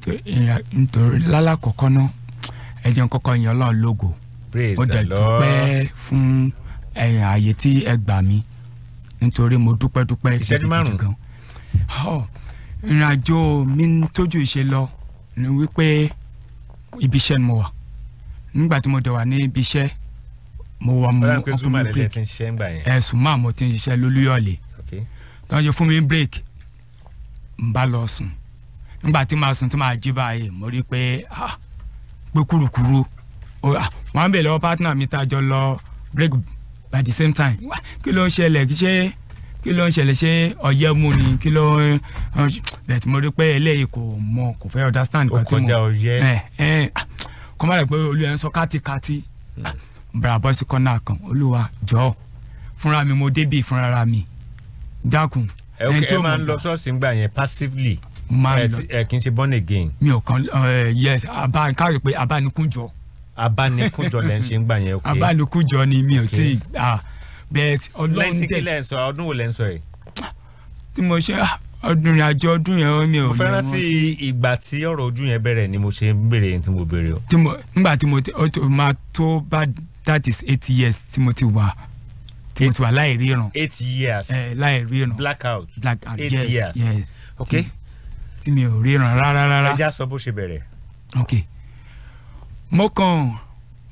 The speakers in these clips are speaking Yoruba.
Nítorí lálàkọ́kọ́ náà ẹ jẹ́ n kọ́kọ́ yin Ọlọ́run lógo. Praise Mo the dẹ̀ Lord. dúpẹ́ fún ààyè tí ẹ gbà mí, nítorí mo dúpẹ́ dúpẹ́ Ìṣẹ́jú gidigidi márùn-ún. gan. Ìrìn àjò mi tójú ìṣe lọ ni wípé ibi iṣẹ́ ni mo wà. Nígbà tí mo dẹ̀ wà ní ibi iṣẹ́, mo wà mú Ọlọ́run pé wọ́n fún Zuma mi lẹ́lẹ́ break. ti ń ṣiṣẹ́ ńgbà yẹn. Ẹ̀sùn máa mo ti ń ṣiṣẹ́ lólúyọ̀lé. Tí wọ́n ṣe fún mi break, n bá lọ sùn. Nígbà tí màá sùn tí màá jí báyìí, mo rí pé pé kúrukúru. Wọ́n á bèèrè lọ́wọ́ partner mi tá a jọ lọ break by the same time. Wá, kí ló ń ṣẹlẹ̀? Kí ṣe kí ló ń ṣẹlẹ̀? Ṣé ọyẹ́ mú ni? Kí ló ń bẹ̀ tí mo rí pé eléyìí kò mọ̀, kò fẹ́ understand Ó nǹkan tí mo kọjá ọyẹ́. Ẹ ẹ kọ́ má rẹ̀ pé olúwa ń sọ kátikáti. Bàrà bọ́ sí kọ́nà kan, Olúwa jọ̀ọ́, fúnra mi mo débì fúnra mi, dákun. Ẹ Ẹni ok tí ẹ ó máa ń mọ̀ lọ ṣọ́ọ̀ṣì ńgbà yẹn passively. Máa Ẹ ń lọ. ẹ kì í ṣe born again. Mi ò kàn ẹ, yes, abá káyọ̀ pé abánikúnjọ. Abánikúnjọ lẹ́ ń ṣe ńgbà yẹn, ok. Abánikúnjọ ni mi ò tí bẹ́ẹ̀ Ọlọ́run 19 kí dẹ̀ lẹ́ ń sọ, ọdún wo lẹ́ ń sọ yìí? Tí mo ṣe ọdún ìrìn àjò ọdún yẹn, mi ò Mo fẹ́ lè rántí rántí. ìgbà tí ọ̀rọ̀ ojú yẹn bẹ̀rẹ̀ ni mo ṣe ń béèrè yẹn tí mo béèrè o. Tí mo nígbà tí mo ti ó tó máa tó bá, that is 8 years tí mo ti wà láì ríran. 8 years. Ẹ láì ríran. Blackout. Black out. Eight Yes. years. Yes. Ok. Tí mi ò ríran rárá rárá. Ẹ já sọ bó ṣe bẹ̀rẹ̀. Ok, mo kàn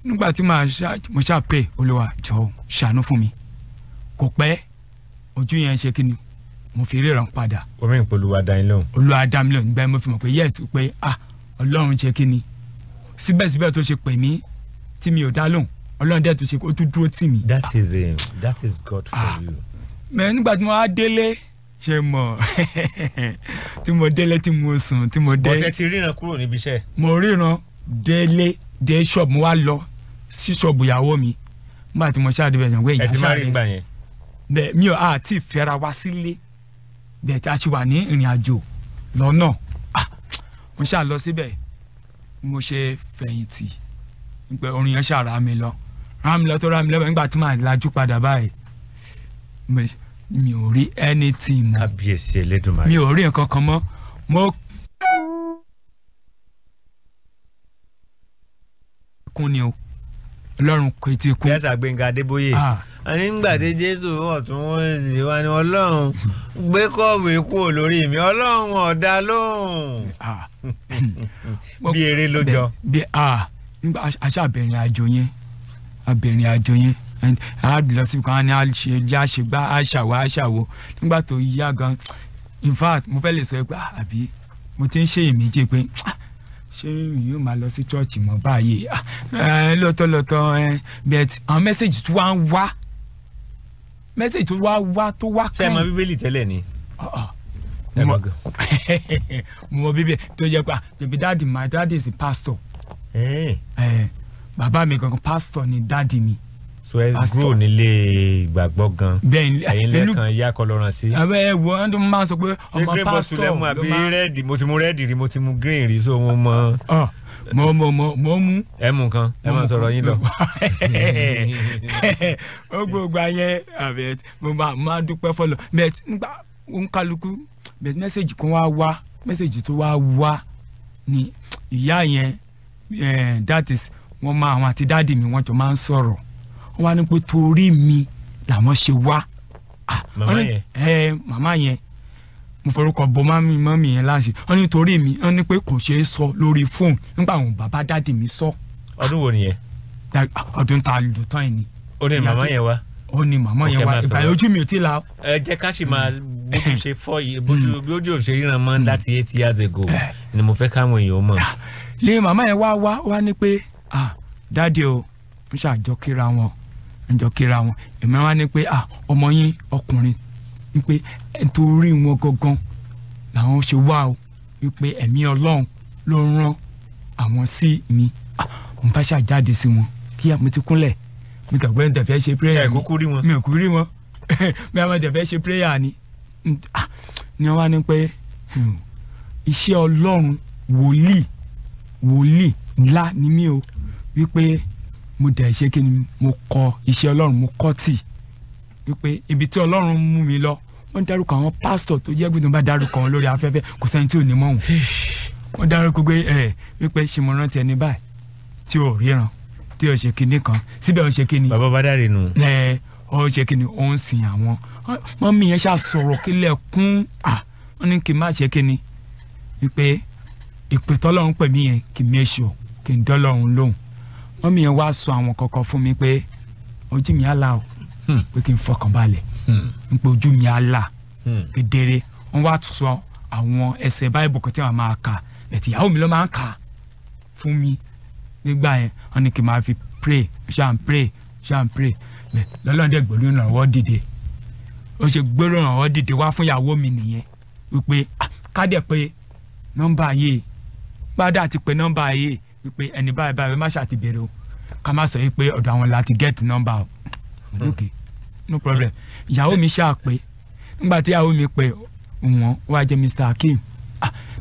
nígbà tí màá ṣá mo ṣá pray, Olúwa jọ̀ọ́ ṣàánú fún mi. Kò pẹ́, ojú yẹn ṣe kí ni, mo fi ríran padà. Omi ìpolówó adá yín lóhùn. Olúwa dá mi lóhùn. Nígbà yẹn mo fi mọ̀ pé yes, pé Ọlọ́run ṣe kí ni, síbẹ̀síbẹ̀ tó ṣe pè mí tí mi ò dá lóhùn, Ọlọ́run dẹ̀ tó ṣe ó tún dúró tì mí. That is him, that is God for you. Mẹ nígbà tí mo wá délé, ṣe mọ̀, tí mo délé, tí mo sùn, tí mo dé. Bọ́tẹ́ ti ríran kúrò níbi iṣẹ́. Mo ríran délé, dé ṣọ́ọ̀bù, mo wá lọ sí ṣọ́ọ̀bù ìyàwó mi. Nígbà tí mo ṣáà débẹ̀, ṣàn pé Ẹ ìyá ti má ṣáà rí rẹ̀ ńgbà yẹn. Bẹ́ẹ̀ mi ò àti fẹ́ra wá sílé bẹ́ẹ̀ tí a ṣe wà ní ìrìn àjò lọ́nà. Mo ṣáà lọ síbẹ̀, mo ṣe fẹ̀yìntì pé orin yẹn ṣáà rà mí lọ, rà mí lọ tó rà mí lọ. Nígbà tí màá lajú padà báyìí, mi ò rí anything mọ́. Kábíyèsí Elédùmarè. Mi ò rí nǹkan kan mọ́. Mo kún ni o, Ọlọ́run kò tí kún. Yẹ́sà Gbẹ̀ngà Adébóyè. Àní ńgbà tí Jésù ọ̀tún wọ́n sì wá ní Ọlọ́run gbé kọ́ọ̀bù kúrò lórí mi, Ọlọ́run ọ̀dà lóhùn. Bí eré ló jọ. Bí nígbà aṣá àbẹ̀rìn àjò yẹn, àbẹ̀rìn àjò yẹn and a lọ síbi kan, a ní a ṣe já ṣe gbá, a ṣàwọ̀ a ṣàwọ̀. Nígbà tó yá gan, in fact, mo fẹ́ lè sọ pé àbí mo ti ń ṣe ìméjì pé ṣé yóò máa lọ sí church mọ́ báyìí? Lóòótọ́ lóòótọ́, but àwọn message tó wá ń wá, message tó wá wá tó wá. Ṣé ẹ mọ Bíbélì tẹ́lẹ̀ ni? Ẹ Mo mọ̀ gan. Mo mọ Bíbélì tó jẹ́ pé bèbí daddy, my daddy is a pastor. Bàbá mi gangan, pastor ni daddy mi. So ẹ Pastor. grow nílé ìgbàgbọ́ gan. Bẹ́ẹ̀ ni. Ẹ̀yin lẹ́ẹ̀kan yá kọlọ́ràn sí. Àbẹ ẹ wo ẹ tó máa ń sọ pé Ṣé ọmọ green bottle pastor lẹ mú ló àbí máa red? Mo ti mu red rí, mo ti mu green rí, so mo mọ. Ọ, mo mú. Ẹ mú nǹkan, ẹ máa sọ̀rọ̀ yín lọ. Ó gbogbo ayé àbẹ mo máa dúpẹ́ fọlọ́ bẹ́ẹ̀ nígbà òǹkàlùkù bẹ́ẹ̀. Message kan wá wá, message tó wá wá ni ìyá yẹn, that is wọ́n máa, àwọn àti daddy mi, wọ́n jọ máa ń sọ̀rọ̀. Wọ́n wá ní pé torí mi làwọn ṣe wá. Màmá Wọ́n ní- yẹn? Ẹ màmá yẹn, mo forúkọ bọ mummy mummy yẹn láṣẹ. Wọ́n ní torí mi, wọ́n ní pé kò ṣeé sọ lórí fóònù nígbà àwọn bàbá daddy mi sọ. Ọdún wo nìyẹn? Ọdún tá a lò tán yìí ni. Ó ní màmá yẹn wá. Ó ní màmá yẹn Ok, wá. máa Ìgbà sọ̀rọ̀. yẹn ojú mi ò tí la. Ẹ jẹ́ ká sì máa bójú ṣe fọ́ yìí, bójú bójú ò ṣe ríran mọ́ láti 8 years ago ni mo fẹ́ káwọn èèyàn mọ̀. Lé màmá yẹn wá wá wá ní pé daddy o, ń ṣàjọ kíra wọn, ń jọ kíra wọn. Èmi wá ní pé ọmọ yín ọkùnrin, ní pé nítorí wọn gangan làwọn ṣe wá o, wípé ẹ̀mí Ọlọ́run ló rán àwọn sí mi. Mo bá ṣàjáde sí wọn kí mo ti kúnlẹ̀, mo tẹ̀ pé n tẹ̀ fẹ́ ṣe prayer Ẹ ni. kúkú rí wọn. Mi ò kú rí wọn bí a máa tẹ̀ fẹ́ ṣe prayer ni. Ni wọ́n wá ní pé iṣẹ́ Ọlọ́run, wòlíì, wòlíì ńlá ni mí o, wípé mo dẹ̀ ṣe kí ni, mo kọ iṣẹ́ Ọlọ́run, mo kọ́ tì, wípé ibi tí Ọlọ́run mú mi lọ, wọ́n dárúkọ àwọn pásítọ̀ tó jẹ́ gbọ́dọ̀ bá dárúkọ wọn lórí afẹ́fẹ́, kò sẹ́ni tí ò ní mọ̀ wọn. Wọ́n dárúkọ pé ẹ wípé ṣe mo rántí ẹni báyìí tí ò ríran, tí ò ṣe kinní kan síbẹ̀, ò ṣe kinní. Bàbá Bádàrè nù. Ẹ ó ṣe kinní, ó ń sin àwọn mọ́mí yẹn ṣáà sọ̀rọ̀ kílẹ̀ kún. Wọ́n ní kí n má ṣe kinní, wípé ìpè tọ́lọ́run pè mí yẹn, kí n make sure kí n dọ́lọ́run lóhùn. Mọ́mí yẹn wá sọ àwọn kọ̀ọ̀kan fún mi pé ojú mi á là o, pé kí n fọkàn balẹ̀, pé ojú mi á là kedere. Wọ́n wá sọ àwọn ẹsẹ̀ báìbù kan tí wọ́n máa kà, ẹ̀tì ìyàwó mi ló máa ń kà fún mi nígbà yẹn. Wọ́n ní kí n máa fi pray, ṣáà ń pray, ṣáà ń pray. Lọ́lọ́run dẹ̀ gbòòrò ìrànwọ́ dìde. Ó ṣe gbòòrò ìrànwọ́ dìde wá fún ìyàwó mi nìyẹn, wípé ká dẹ̀ pé nọ́mbà yìí, gbádà ti pé nọ́mbà yìí, wípé ẹni báyìí báyìí má ṣáà ti bèrè o, ká má sọ wípé ọ̀dọ̀ àwọn láti get nọ́mbà o. Okay, no problem. Ìyàwó mi ṣáà pé. Nígbà tí ìyàwó mi pé, wọ́n wá jẹ́ Mr. Akeem.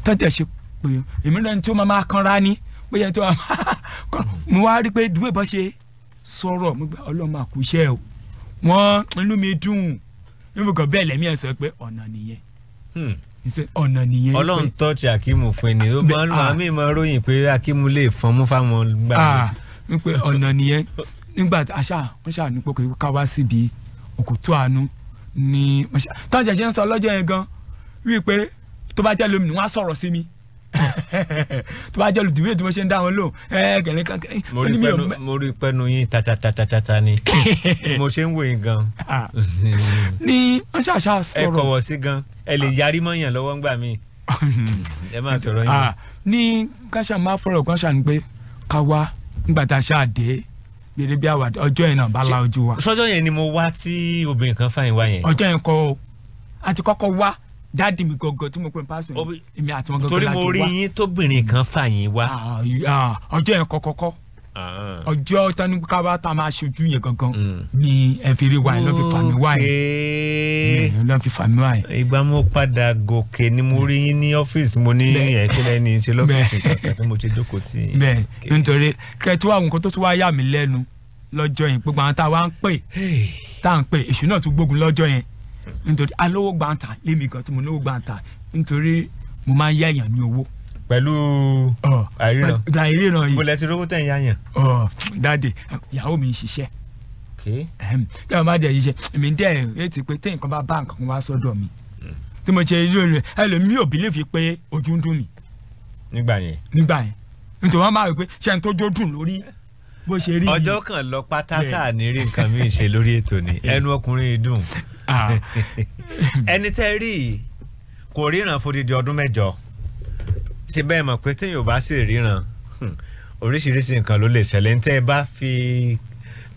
Tọ́tẹ̀ ṣe pé èmi náà tí ó máa kanra ní bóyá tí ó máa mo wá rí pé dùwẹ̀ bọ́ ṣe sọ̀rọ̀, mo gbà Ọlọ́run máa kú iṣẹ́ o. Wọ́n inú mi dùn níbi kan bẹ́ẹ̀, lẹ́mí ẹ̀ sọ pé ọ̀nà nìyẹn, ọ̀nà nìyẹn. Ọlọ́run tọ́ọ̀tì Akeem fún ẹni ó máa ń lọ àmì máa ròyìn pé Akeem lè fọn mú fáwọn gbà. Wípé ọ̀nà nìyẹn. Nígbà àṣà wọ́n ṣáà ní pé ká wá síbi Òkòtó Àánú ní tọ́jà ṣe ń sọ lọ́jọ́ yẹn gan, wípé tó bá jẹ́ lómi ni wọ́n á sọ̀rọ̀ sí mi, tó bá jẹ́ olùdíwé tí mo ṣe ń dá wọn lò kẹ̀lẹ́ kan. Mo rí pẹ́nu yín tatatatata ni mo ṣe ń wò yín gan. Ní wọ́n ṣàṣà sọ̀rọ̀. Ẹ kọ̀wọ̀ sí gan, ẹ lè yarí mọ́yàn lọ́wọ́ ńgbà míì, ẹ máa sọ̀rọ̀ yín. Ní káṣá máa fọ̀rọ̀ kan ṣàní pé ká wá nígbà tá a ṣáà dé gbèrè bí àwàdà, ọjọ́ yẹn náà bá la ojú wa. Sọ́jọ́ yẹn ni mo wá tí obìnrin kan fàyìn wá yẹn. Ọjọ́ yẹn kọ́ o, a ti kọ́kọ́ wá dáàdì mi gọ́gọ́ tí mo pè ní pásítọ̀ èmi àti wọn gọ́gọ́ torí láti wá. Torí mo rí yín tóbìnrin kan fàyìn wá. Ọjọ́ yẹn kọ́kọ́kọ́, ọjọ́ tani kábà tá a máa ṣojú yẹn gangan ni ẹ fi rí wa yẹn lọ́ fi fà mí wá yẹn, lọ́ fi fà mí wá yẹn. Ìgbà mo padà gòkè ni mo rí yín ní ọ́fíìsì, mo ní ẹ̀kílẹ̀ ní ṣe lọ́fíìsì kankan tí mo ti jókòó tì í. Bẹ́ẹ̀, nítorí kẹ́tù àwọn nǹkan tó tún wá yà mí lẹ́nu lọ́jọ́ yẹn, gbogbo àwọn tá a wá ń pè, tá à ń pè, èṣù náà tún gbógun lọ́jọ́ yẹn, nítorí alówó gbàǹtà lémi gan tí mo lówó gbàǹtà, nítorí mo máa ń yá èèyàn ní owó. Pẹ̀lú àìríran. Àìríran yìí. Mo lẹ ti rówó tẹ̀ ń yáyàn. Dáàdì, ìyàwó mi ń ṣiṣẹ́. Tí wọ́n bá dẹ̀ ṣiṣẹ́, èmi ń dẹ̀ retí pé tí nǹkan bá bá nǹkan wá sọ́dọ̀ mi, tí mo ṣe rí rẹ̀, ẹlòmíì ò bílífì pé ojú ń dùn mí. Nígbà yẹn. Nígbà yẹn, nítorí wọ́n máa rí pé ṣé ẹni tó jó dùn lórí bó ṣe rí. Ọjọ́ kan lọ pátá tá à ní rí nǹkan mi ṣe lórí ètò ni ẹnu ọkùnrin dùn. Ẹni tẹ́ rí kò ríran fódìdí ọdún mẹ́jọ, ṣe bẹ́ẹ̀ mọ̀ pé téèyàn ò bá sì ríran, oríṣiríṣi nǹkan ló lè ṣẹlẹ̀. Tẹ́ ẹ bá fi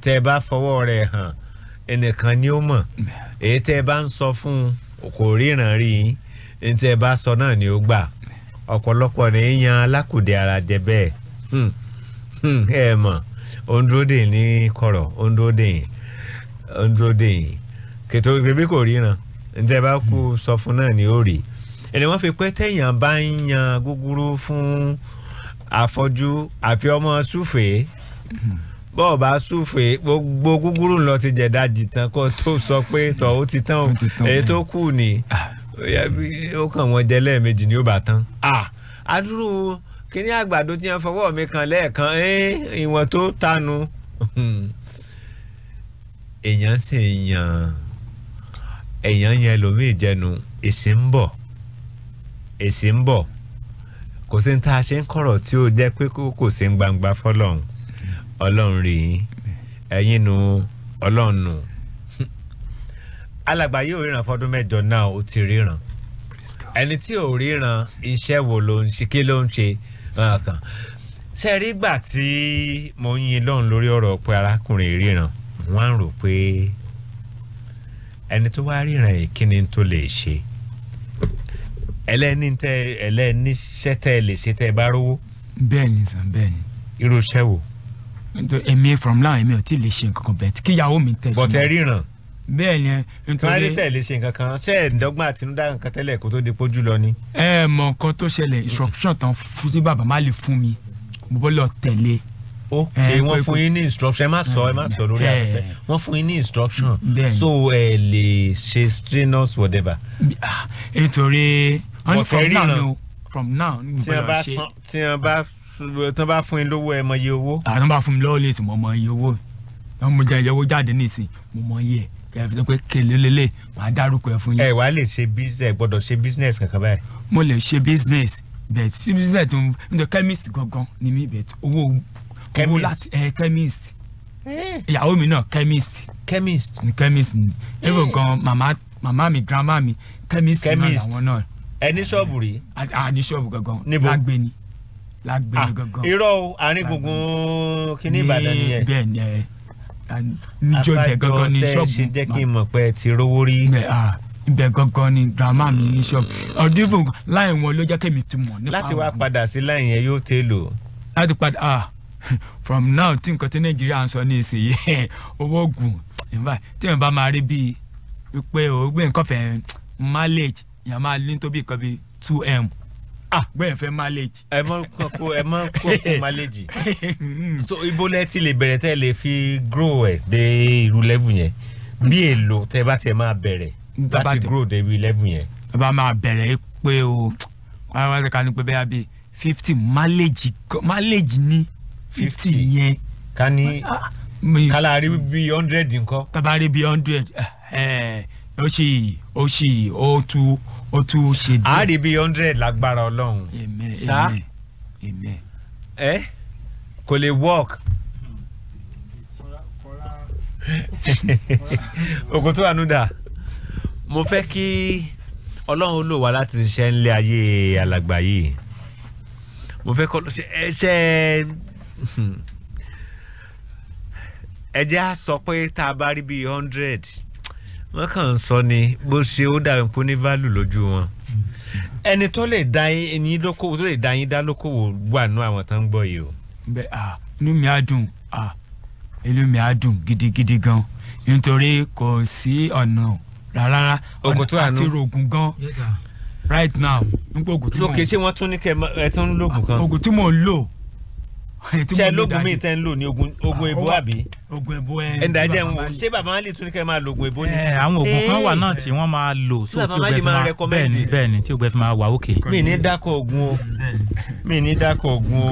tẹ́ ẹ bá fọwọ́ rẹ̀ hàn ẹnìkan ni ó mọ̀, èyí tẹ́ ẹ bá ń sọ fún un kò ríran rí yín, èyí tẹ́ ẹ bá sọ náà ni ó gbà. Ọ̀pọ̀lọpọ̀ ní yan alákùdé ara jẹ bẹ́ẹ̀. Ẹ mọ̀, ó ń dúró dè ní kọ̀rọ̀, ó ń dúró dè yín, ó ń dúró dè yín kètò bíbí kò ríran, ntẹ́ bá kú sọ fún náà ni ó rí. Ẹni wọ́n fi pé téèyàn bá ń yan gúgúrú fún afọ́jú àfi ọmọ súfèé, bọ́ọ̀ bá súfèé gbogbo gúgúrú lọ ti jẹ̀dá jìtàn kó tó sọ pé tọ̀ ó ti tán o, èyí tó kù ni ó kàn wọ́n jẹ lẹ́ẹ̀mejì ni ó bá tán. Adúrú kíní àgbàdo tí wọ́n fọwọ́ mi kan lẹ́ẹ̀kan ìwọ̀n tó tánu. Èèyàn sì yàn, èèyàn yẹn lòmíì jẹnu, èsì ń bọ̀, èsì ń bọ̀. Kò sí ní tá a ṣe ń kọ̀rọ̀ tí ó jẹ́ pé kò sí ń gbangba fọlọ́run. Ọlọ́run rí yín, ẹ̀yin nu Ọlọ́run nù. Alàgbà yóò ríran fọdún mẹ́jọ náà, ó ti ríran. Ẹni tí ò ríran, iṣẹ́ wo ló ń ṣe, kí ló ń ṣe kan? Ṣe rí gbà tí mo ń yin lọ́run lórí ọ̀rọ̀ pé arákùnrin ríran, wọ́n á rò pé ẹni tó wá ríran yìí kí ni tó lè ṣe? Ẹlẹ́ni tẹ ẹlẹ́ni iṣẹ́ tẹ lè ṣe tẹ bá rówó. Bẹ́ẹ̀ ni sàn, bẹ́ẹ̀ ni. Irú iṣẹ́ wo? Èmi from now, èmi ò tí ì lè ṣe nǹkan kan bẹ́ẹ̀ kí ìyàwó mi tẹ̀ ṣe. Bọ̀tẹ̀ ríran. Bẹ́ẹ̀ ni. Nítorí tẹ̀ lè ṣe nǹkan kan, ṣé ẹ̀ ń dọ́gbọ́n àtinúdá nǹkan tẹ́lẹ̀ kó tó di pójú lọ ni. Ẹ mọ nǹkan tó ṣẹlẹ̀, instruction tán fún tí bàbá má lè fún mi, mo bọ́ lọ tẹ̀lé. Ok, wọ́n fún yín ní instruction, ẹ má sọ, ẹ má sọ lórí afẹ́fẹ́, wọ́n fún yín ní instruction, so ẹ lè ṣe strenuous whatever. Nítorí wọ́n ní from now ni o, From now n gbọ́dọ̀ ṣe. Tí wọ́n bá fún yín lówó, ẹ mọ iye owó. Àwọn bá fún mi lọ́wọ́ lè sùn, mo mọ iye owó. Wọ́n mú jẹ́ iye owó jáde nísìn, mo mọ iye ẹ̀. Kẹ́ ẹ fi sọ pé kèlè lélẹ̀, màá dárúkọ ẹ fún yín. Ẹ wàá lè ṣe business, gbọ́dọ̀ ṣe business kankan báyìí. Mo lè ṣe business, but sí business tó ń jọ chemist gangan ni mí, but owó láti chemist. Ìyàwó mi náà chemist. Chemist. Chemist ni. Even gan màmá mi, grandma mi, chemist náà làwọn náà. Ẹ ní ṣọ́ọ̀bù rí? A ní ṣọ́ọ̀bù gangan. Lágbèéni. Lágbèéni gangan. Irọ́ o, àárín gbùngbùn kíní Ìbàdàn nìyẹn. Bẹ́ẹ̀ ni ẹ níjọ́ ibẹ̀ gangan ni ṣọ́ọ̀bù. Abájọ tẹ́ ṣe jẹ́ kí n mọ̀ pé ẹ ti rówó rí. Ibẹ̀ gangan ni grandma mi ní ṣọ́ọ̀bù. Ọdún fún láì wọn ló jẹ́ kémi ti mọ̀ nípa. Láti wá padà sí láì yẹn yóò tẹ́ lò. Láti padà from now tí nǹkan tí Nàìjíríà ń sọ ní ìsinyìí owó oògùn tí èèyàn bá máa rí bíi pé o gbé nǹkan fẹ́ mileage èèyàn máa ní tó bí nǹkan bíi 2M. Gbé yẹn fẹ́ mileage. Ẹ mọ kó mileage. So ibo lẹ ti lè bẹ̀rẹ̀ tẹ́ lè fi grow ẹ̀ dé irú level yẹn, bí èlò tẹ́ bá tiẹ̀ máa bẹ̀rẹ̀ láti grow dé irú level yẹn. Bàbá máa bẹ̀rẹ̀ pé o wọ́n á ká ní pé bẹ́ẹ̀ bí 50 mileage mileage ní 50 yẹn. Ká ní kálá rí bí 100 ńkọ́. Tábà rí bí 100 ó sì ó tún ṣe díẹ̀. A rí bí 100 lágbára Ọlọ́run. Amen. Sá amen. Ẹ kò lè work. Òkòtó ànúdà, mo fẹ́ kí Ọlọ́run lò wá láti ṣiṣẹ́ ńlẹ̀ ayé alàgbà yìí. Mo fẹ́ kọ́ ṣe ẹ jẹ́ á sọ pé tá a bá rí bíi 100, wọ́n kàn ń sọ ni bó ṣe ó dàbí pé ó ní value lójú wọn. Ẹni tó lè dá yín lókòwò, tó lè dá yín dá lókòwò wà nú àwọn tó ń gbọ́ yìí o. Bẹ́ẹ̀ inú mi á dùn, inú mi á dùn gidigidi gan, nítorí kò sí ọ̀nà rárá àti rògùn gan right now. Nípa ògùn tí mo. Lókè ṣé wọ́n tún ní kẹ́ ẹ tún ń lògùn kan. Ògùn tí mò ń lò. Ṣé lóògùn míì tẹ́ ń lò ní oògùn èbó àbí? Oògùn èbó ẹ. Ẹ̀ǹdà ẹ̀jẹ̀ ń wò ṣé bàbá máa lè tún ní kẹ́ máa lo oògùn èbó ni. Àwọn oògùn kan wà náà tí wọ́n máa lò tí ó gbẹ fi máa bẹ́ẹ̀ ni tí ó gbẹ fi máa wà òkè. Mi ní dákọ̀ oògùn o. Mi ní dákọ̀ oògùn o.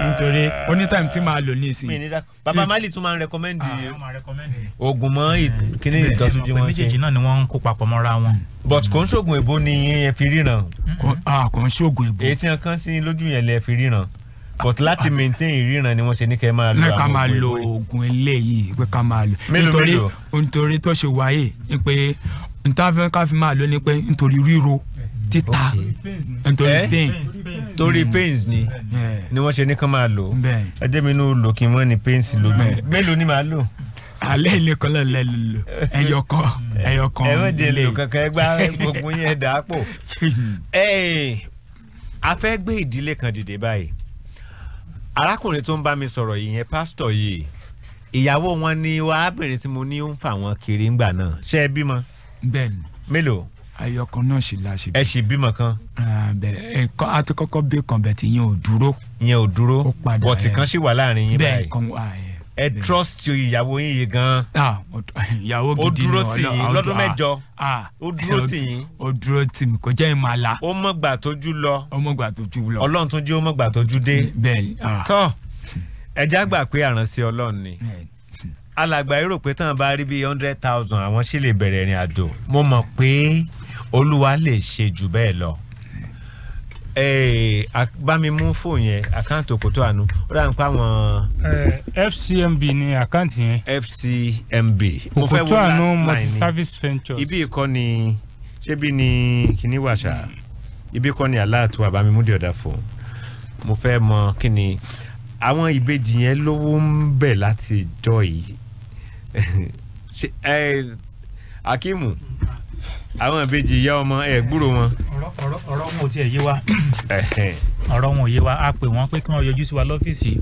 Nítorí onítàìmù tí máa lò ní ìsìn. Mi ní dákọ̀. Bàbá máa lè tún máa ń rẹkọmẹ́ndì oògùn mọ́ kíní ìtọ́jú tí wọ́n ṣe. Méjèèjì náà ni wọ́n ń kó papọ̀ mọ́ra wọn. But kò ń ṣoògùn èbó ni ẹ fi ríran. Kò ń ṣoògùn èbó. Èyí tí wọ́n kàn sí lójú yẹn lẹ fi ríran. But láti maintain ìríran ni wọ́n ṣe ní kẹ́ máa lo àwọn ká máa lo oògùn eléyìí pé ká máa lo nítorí tó ṣe wáyé ni pé níta ká fi máa lo ni pé nítorí ríro títa nítorí pain. Torí pains ni wọ́n ṣe ní ká máa lò. Ẹ jẹ́ mi inú lò kí n mọ́ ni pains lójú. Mélòó ni màá lò? Alẹ́ ilé kan lọ́ọ́ lò ẹyọ kan ẹyọ kan. Ẹ má jẹ́ lò kankan, ẹ gbá gbogbo yẹn dà á pọ̀. A fẹ́ gbé ìdílé kan dìde báyìí. Arákùnrin tó ń bá mi sọ̀rọ̀ yìí yẹn, pásítọ̀ yìí, ìyàwó wọn ni arábìnrin tí mo ní ó ń fà wọn kiri ńgbà náà. Ṣé ẹ bímọ? Bẹ́ẹ̀ni. Mélòó? Ẹyọ kan náà ṣì la ṣe. Ẹ ṣì bímọ kan? Bẹ́ẹ̀ ẹ̀kọ́ a ti kọ́kọ́ bí kan bẹ̀ tí ìyẹn ò dúró. Ìyẹn ò dúró. Ó padà bọ̀tì kan ṣì wà láàrin yín báyìí. Bẹ́ẹ̀ kan wà ẹ̀. Ẹ trust ìyàwó yín yìí gan. Ìyàwó gidi ni ó dúró tì yín lọ́dún mẹ́jọ. Ó dúró tì yín. Ó dúró tì mí, kò jẹ́ ìmàlà. Ó mọ̀gbà tójú lọ. Ó mọ̀gbà tójú lọ. Ọlọ́run tún jẹ́ ó mọ̀gbà tójú dé. Bẹ́ẹ̀ tọ́ ẹja gbà pé àránṣẹ́ Ọlọ́run ni. Alàgbà yìí rò pé tán bá rí bíi 100,000 àwọn sì lè bẹ̀rẹ̀ ìrìn àjò. Mo mọ̀ pé Olúwa lè ṣe jù bẹ́ẹ̀ lọ. Bá mi mú fóònù yẹn, àkáǹtì Òkòtó Àánú ó dà ń pa àwọn. FCMB ni àkáǹtì yẹn. FCMB. Òkòtó Àánú multi-service ventures. Ibi ìkọ́ ni ṣé bí ni kíní wàṣà, ibi kọ́ ni aláàtú àbámimúdì ọ̀dà fún. Mo fẹ́ mọ kíni àwọn ìbejì yẹn lówó ń bẹ̀ láti jọ yìí. Akimu, àwọn ìbejì ìyá ọmọ ẹ gbúrò wọn. Ọ̀rọ̀ wọn ò tiẹ̀ yé wa. Ọ̀rọ̀ wọn ò yé wa. A pè wọ́n pé kí wọ́n yọjú sí wa lọ́fíìsì.